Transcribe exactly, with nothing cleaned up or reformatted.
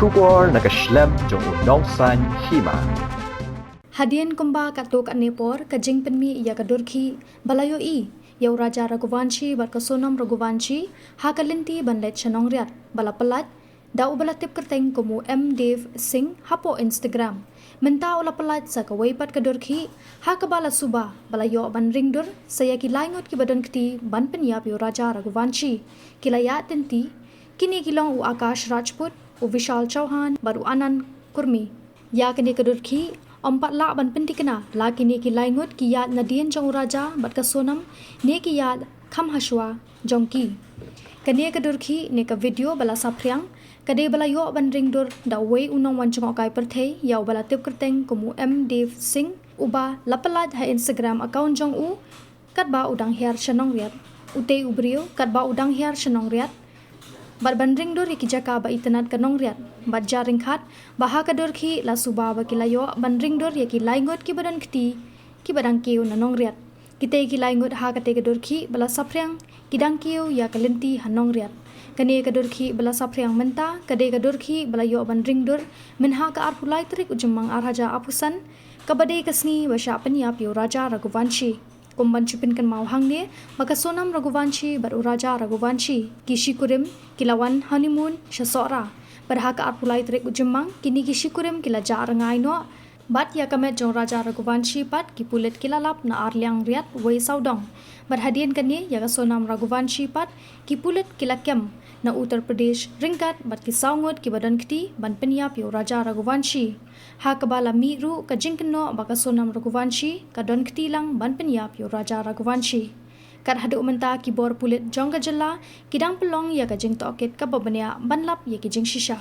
Khubor na ka shlem jong u nongsaiñ hima. Hadien kumba katto katne por ka jingpynmih ïa ka dur khih ba la ïohi ïa u Raja Raghuvanshi bad ka Sonam Raghuvanshi ha ka lynti ban leit sha Nongriat, ba la pyllait da uba la tip kyrteng kum u M Dev Singh hapoh Instagram. Mynta u la pyllait sa kawei pat ka dur khih ha kaba la suba ba la ïoh ban ring dur sa ïa ki lai ngut kiba don kti ban pynïap ïa u Raja Raghuvanshi. Ki la ïaid lynti. Kine ki long u Akash Rajput, u Vishal Chauhan bad u Anand Kurmi. Ïa kane ka dur khih ym pat lah ban pynthikna la kine ki lai ngut ki ïaid nadien jong u Raja bad ka Sonam ne ki ïaid kham hashwa jong ki. Kane ka dur khih ne ka video ba la saphriang ka dei ba la ïoh ban ring dur da uwei u nongwan jngohkai pyrthei ïa uba la tip kyrteng kum u M Dev Singh, uba la pyllait ha Instagram account jong u katba u dang hiar sha Nongriat. Utei u briew katba u dang hiar sha Nongriat bad ban ring dur ïa ki jaka ba itynnad ka Nongriat bad ja ryngkhat ba ha ka dur khih la suba ba ki la ïoh ban ring dur ïa ki lai ngut kiba don kti kiba dang kiew na Nongriat. Kitei ki lai ngut ha katei ka dur khih ba la saphriang ki dang kiew ïa ka lynti ha Nongriat. Kane ka dur khih ba la saphriang mynta ka dei ka dur khih ba la ïoh ban ring dur mynha ka arphew lai tarik u Jymmang ar hajar arphew san, kaba dei ka sngi ba shah pynïap ïa u Raja Raghuvanshi. Kum ban shu pynkynmaw hangne ba ka Sonam Raghuvanshi bad u Raja Raghuvanshi ki shikurim ki la wan honeymoon sha Sohra. Bad ha ka arphew lai tarik u Jymmang kine ki shikurim ki la jah rngai noh. Bad ïa ka met jong u Raja Raghuvanshi pat ki pulit ki la lap na Arliang Riat wei sawdong. Bad hadien kane ïa ka Sonam Raghuvanshi pat ki pulit ki la kem na Uttar Pradesh ryngkat bad ki saw ngut kiba don kti ban pynïap ïa u Raja Raghuvanshi. Ha kaba la mih ruh ka jingkynnoh ba ka Sonam Raghuvanshi ka don kti lang ban pynïap ïa u Raja Raghuvanshi. Kat haduh mynta ki bor pulit jong ka jylla ki dang pynlong ïa ka jingtohkit kaba bniah ban lap ïa ki jingshisha.